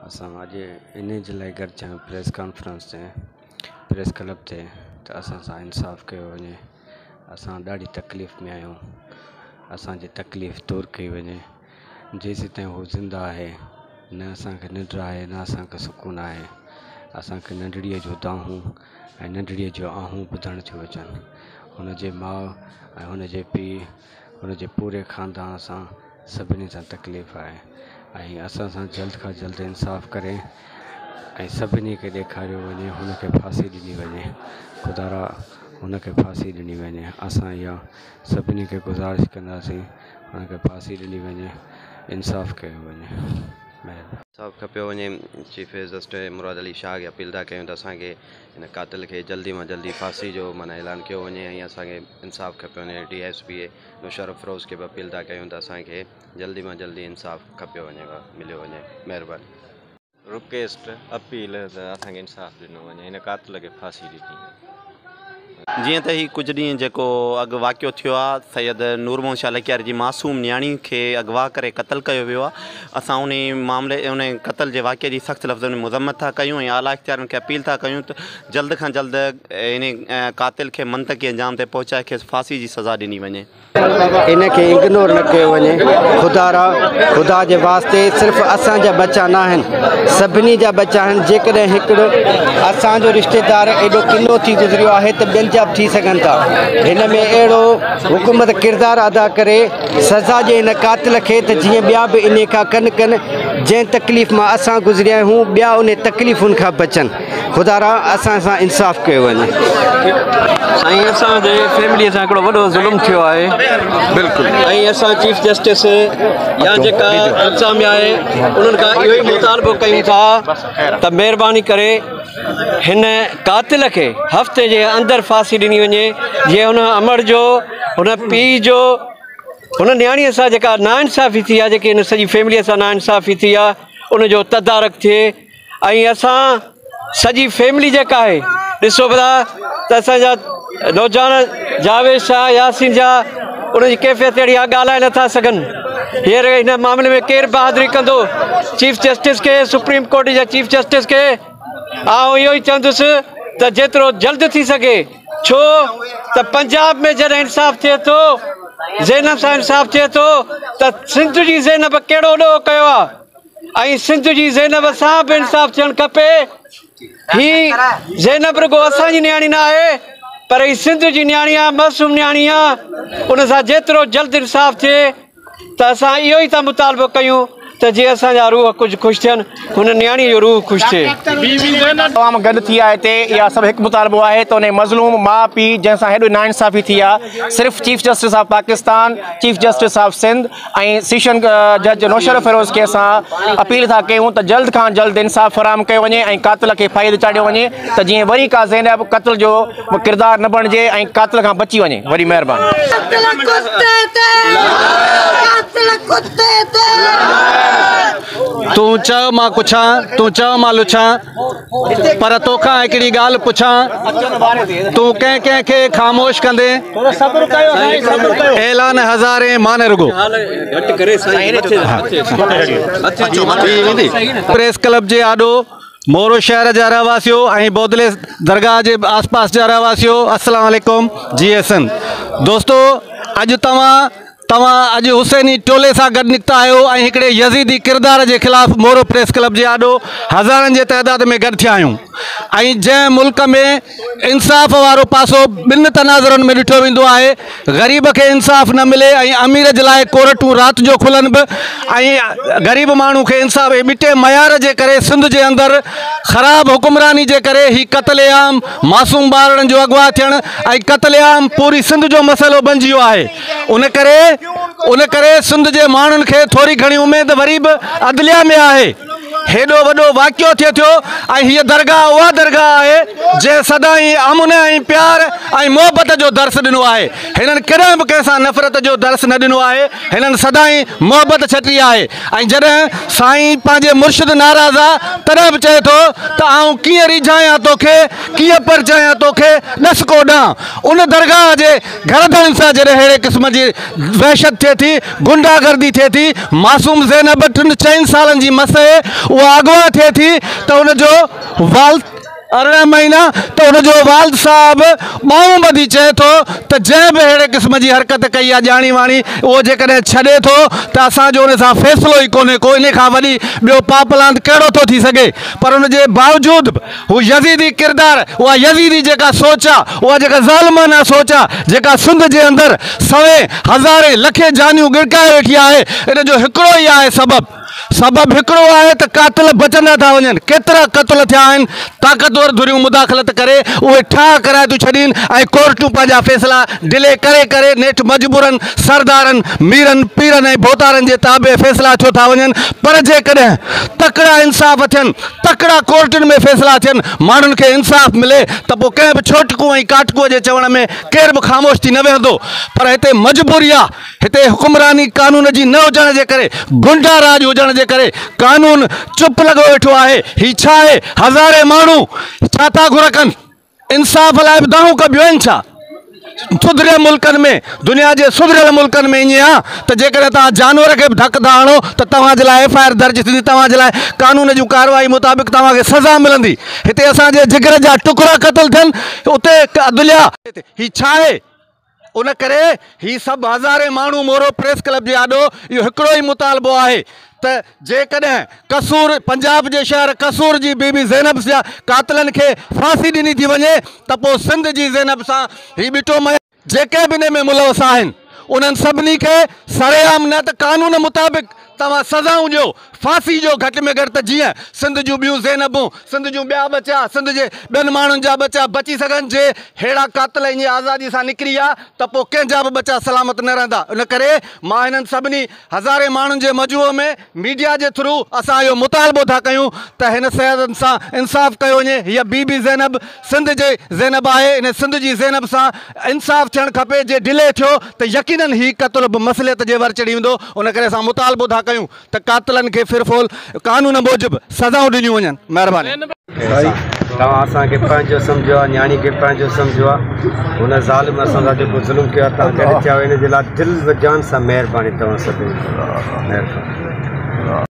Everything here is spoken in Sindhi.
اسان اڄ ان جي لاءِ گڏ ٿيا آهيون پريس ڪانفرنس تي پريس ڪلب تي ته اسان سان انصاف ڪيو وڃي اسان ڏاڍي تڪليف ۾ آهيون اسان جي تڪليف دور ڪئي وڃي جيسين تائين هو زنده آهي نه اسان کي ننڊ آهي نه اسان کي سڪون آهي اسان کي ننڍڙيءَ جو دانهون ۽ ننڍڙيءَ جو آهون ٻڌڻ ٿيون اچن هن جي ماءُ ۽ هن جي پيءُ هن جي پوري خاندان سان سڀني سان تڪليف آهي ۽ اسان سان جلد کان جلد انصاف ڪري ۽ سڀني کي ڏيکاريو وڃي هن کي ڦاسي ڏني وڃي خدارا هن کي ڦاسي ڏني وڃي اسان اها سڀني کي گذارش ڪنداسين هن کي ڦاسي ڏني وڃي انصاف ڪيو وڃي مهرباني. انصاف کپيو وڃي چيف جسٽس مراد علي شاهه کي اپيل ٿا ڪيون ته اسان کي هن قاتل کي جلدي مان جلدي ڦاسي جو معنيٰ اعلان ڪيو وڃي ۽ اسان کي انصاف کپيو وڃي ڊي ايس پي نوشهروفيروز کي به اپيل ٿا ڪيون ته اسان کي جلدي مان جلدي انصاف کپيو وڃي مليو وڃي مهرباني. رڪويسٽ اپيل ته اسان کي انصاف ڏنو وڃي هن قاتل کي ڦاسي ڏني وڃي. جيئن ته هي ڪجهه ڏينهن جيڪو اڳ واقعو ٿيو آهي سيد نور محمد شاهه لڪياري جي معصوم نياڻي کي اغوا ڪري قتل ڪيو ويو آهي اسان انهي معاملي انهي قتل جي واقعي جي سخت لفظن ۾ مذمت ٿا ڪيون ۽ اعليٰ اختيارين کي اپيل ٿا ڪيون ته جلد کان جلد انهي قاتل کي منطقي انجام تي پهچائي کيس ڦاسي جي سزا ڏني وڃي. ان کي اگنور نه ڪيو وڃي خدارا خدا جي واسطي صرف اسان جا ٻچا نه آهن سڀني جا ٻچا آهن جيڪڏهن هڪڙو اسان جو رشتيدار ايڏو ڪنو ٿي گذريو آهي ته ٻين جا به ٿي سگهن ٿا هن ۾ اهڙو حڪومت ڪردار ادا ڪري سزا ڏئي هن قاتل کي ته جيئن ٻيا به ان کان ڪن ڪن جنهن تڪليف مان اسان گذريا آهيون ٻيا ان تڪليفن کان بچن خدارا اسان سان انصاف ڪيو وڃي. سائين اسان جي فيملي سان هڪڙو وڏو ظلم ٿيو آهي بلڪل ۽ اسان چيف جسٽس يا جيڪا انتظاميا آهي انهن کان اهو ئي مطالبو ڪيون ٿا ته مهرباني ڪري هن قاتل کي هفتي جي اندر ڦاسي ڏني وڃي جيئن هن امڙ جو هن پيء جو هن نياڻي سان جيڪا ناانصافي ٿي آهي جيڪي هن سڄي فيملي سان ناانصافي ٿي آهي ان جو تدارڪ ٿئي ۽ اسان سڄي فيملي جيڪا آهي ڏسو پيا ته اسان جا نوجوان جاويد شاهه ياسين جا ان جي ڪيفيت اهڙي آهي ڳالهائي نٿا سگهن هينئر هن معاملي ۾ ڪير بهادري ڪندو چيف جسٽس کي سپريم ڪورٽ جي چيف جسٽس کي آئون اهو ئي چوندس ته جيترو جلد ٿي سگهي ڇو ته پنجاب ۾ جڏهن انصاف ٿئي ٿو زينب سان انصاف ٿئي ٿو ته سنڌ جي زينب ڪهڙو ڏوهه ڪيو آهي ۽ سنڌ جي زينب سان به انصاف ٿيڻ کپي. هي زينب رڳو اسان جي نياڻي نه آهي پر هي سنڌ جي نياڻي آهي، معصوم نياڻي آهي، ان سان جيترو جلد انصاف ٿئي ته اسان اهو ئي ٿا مطالبو ڪيون ته جيئن اسان جا روح ڪجهه خوش ٿين، هن نياڻي جو روح خوش ٿئي. عوام گڏ ٿي آهي هتي اها سڀ هڪ مطالبو آهي ته انهي مظلوم ماء پيء جنهن سان هيڏو ناانصافي ٿي آهي صرف chief justice of Pakistan, chief justice of Sindh ۽ session جج نوشهروفيروز کي اسان اپيل ٿا ڪيون ته جلد کان جلد انصاف فراهم ڪيو وڃي ۽ قاتل کي ڦاهي تي چاڙهيو وڃي ته جيئن وري ڪا زينب قتل جو ڪردار نه بڻجي ۽ قاتل کان بچي وڃي. وڏي مهرباني. قاتل ڪتي تي قاتل ڪتي تي. تون چئه مان ڪڇان، تون چئه مان لڇان. پر توکان هڪڙي ڳالهه پڇان، تون ڪنهن ڪنهن کي خاموش ڪندين؟ اعلان هزارين مان نه رڳو. پريس ڪلب جي آڏو مورو شهر جا رهواسيو ۽ بودلي درگاهه جي آس پاس جا رهواسيو السلام عليڪم جي ايس اين دوستو اڄ توهان توهان اڄ حسيني ٽولي سان گڏ نڪتا آهيو ۽ هڪڙي يزيدي ڪردار جي خلاف مورو پريس ڪلب جي آڏو هزارن جي تعداد ۾ گڏ ٿيا آهيون ۽ جنهن ملڪ ۾ انصاف وارو پاسو ٻن تناظرن ۾ ڏٺو ويندو آهي غريب کي انصاف نه ملي ۽ امير جي لاء ڪورٽون رات جو کلن به ۽ غريب ماڻهو کي انصاف ٻٽي معيار جي ڪري سنڌ جي اندر خراب حڪمراني جي ڪري هي قتل عام معصوم ٻارڙن جو اغوا ٿيڻ ۽ قتل عام پوري سنڌ جو مسئلو بنجي ويو آهي ان ڪري ان ڪري سنڌ جي ماڻهن کي ٿوري گهڻي اميد وري به عدليه ۾ آهي. هيڏو وڏو واقعو ٿئي ٿيو ۽ هيء درگاهه اها درگاهه آهي جنهن سدائين امن ۽ پيار ۽ محبت جو درس ڏنو آهي. هنن ڪڏهن به ڪنهن سان نفرت جو درس نه ڏنو آهي. هنن سدائين محبت ڇٽي آهي ۽ جڏهن سائين پنهنجي مرشد ناراض آ تڏهن به چئي ٿو ته آئون ڪيئن ريجهايان توکي، ڪيئن پرچايان توکي، ڏس ڪو ڏانء. ان درگاهه جي گهر ڌڻين سان جڏهن اهڙي قسم جي وحشت ٿئي ٿي، غنڊا گردي ٿئي ٿي، معصوم زينب ٽن چئن سالن جي مس اهي، اها اغوا ٿئي ٿي ته ان جو والد 18 مهينا ته ان جو والد صاحب ٻانهون ٻڌي چئي ٿو ته جنهن به اهڙي قسم جي حرڪت ڪئي آهي ڄاڻي واڻي اهو جيڪڏهن ڇڏي ٿو ته اسان جو ان سان فيصلو ئي ڪونهي ڪو انهي کان وڏي ٻيو پاپلاند ڪهڙو ٿو ٿي سگهي پر ان جي باوجود به هو يزيدي ڪردار اها يزيدي جيڪا سوچ آ اها جيڪا ظالمانه سوچ آ جيڪا سنڌ جي اندر سوين هزارين لکين جانيون ڳڙڪائي ويٺي آهي ان جو هڪڙو ئي آهي سبب سبب هڪڙو آهي ته قاتل بچندا ٿا وڃن، ڪيترا قتل ٿيا آهن، طاقتور ڌريون مداخلت ڪري اهي ٺاهه ڪرائي ٿيون ڇڏين ۽ ڪورٽون پنهنجا فيصلا ڊلي ڪري ڪري نيٺ مجبورن سردارن، ميرن، پيرن ۽ ڀوتارن جي تابع فيصلا ٿيو ٿا وڃن پر جيڪڏهن تڪڙا انصاف ٿين، تڪڙا ڪورٽن ۾ فيصلا ٿين، ماڻهن کي انصاف ملي ته پوء ڪنهن به ڇوٽڪو ۽ ڪاٽڪوء جي چوڻ ۾ ڪير به خاموش ٿي نه ويهندو پر هتي مجبوري آ. هتي حڪمراني قانون جي نه هجڻ جي ڪري گنڊا راڄ هجڻ جي ڪري قانون چپ لڳو ويٺو آهي هي ڇا آهي هزارين ماڻهو ڇا ٿا گهر ڪن انصاف لاء به دانهون ڪبيون آهن ڇا سڌريل ملڪن ۾ دنيا جي سڌريل ملڪن ۾ ائين آ ته جيڪڏهن توهان جانور کي به ڌڪ ٿا هڻو ته توهان جي لاء ايف I R درج ٿيندي توهان جي لاء قانون جون ڪارروائي مطابق توهان کي سزا ملندي هتي اسان جي جگر جا ٽڪرا قتل ٿين اتي عدليا هي ڇا آهي ان ڪري هي سڀ هزارين ماڻهو مورو پريس ڪلب جي آڏو اهو هڪڙو ئي مطالبو آهي ته جيڪڏهن قصور پنجاب جي شهر قصور جي بي بي زينب جا قاتلن کي ڦاسي ڏني ٿي وڃي ته پوء سنڌ جي زينب سان هي ٻٽو معيار جيڪي به ان ۾ ملوث آهن انهن سڀني کي سرعام نه ته قانون مطابق توهان سزائون ڏيو، ڦاسي ڏيو گهٽ ۾ گهٽ ته جيئن سنڌ جون ٻيون زينبون، سنڌ جون ٻيا ٻچا، سنڌ جي ٻين ماڻهن جا ٻچا بچي سگهن، جي ههڙا قاتل ائين آزادي سان نڪري ويا ته پوء ڪنهن جا به ٻچا سلامت نه رهندا، ان ڪري مان هنن سڀني هزارين ماڻهن جي مجموعي ۾ ميڊيا جي ٿرو اسان اهو مطالبو ٿا ڪيون ته هن سيدن سان انصاف ڪيو وڃي، هيء بي بي زينب سنڌ جي زينب آهي، ان سنڌ جي زينب سان انصاف ٿيڻ کپي، جي ڊلي ٿيو ته يقينن هي قتل به مصلحت جي ور چڙهي ويندو، ان ڪري اسان مطالبو ٿا ڪيون ته قاتلن کي فرفول قانون موجب سزائون ڏنيون وڃن. مهرباني. توهان اسان کي پنهنجو سمجهيو آهي نياڻي کي پنهنجو سمجهيو آهي هن ظالم اسان سان جيڪو ظلم ڪيو آهي توهان گڏ ٿيا آهيو ان جي لاء دل و جان سان مهرباني توهان سڀني جي مهرباني.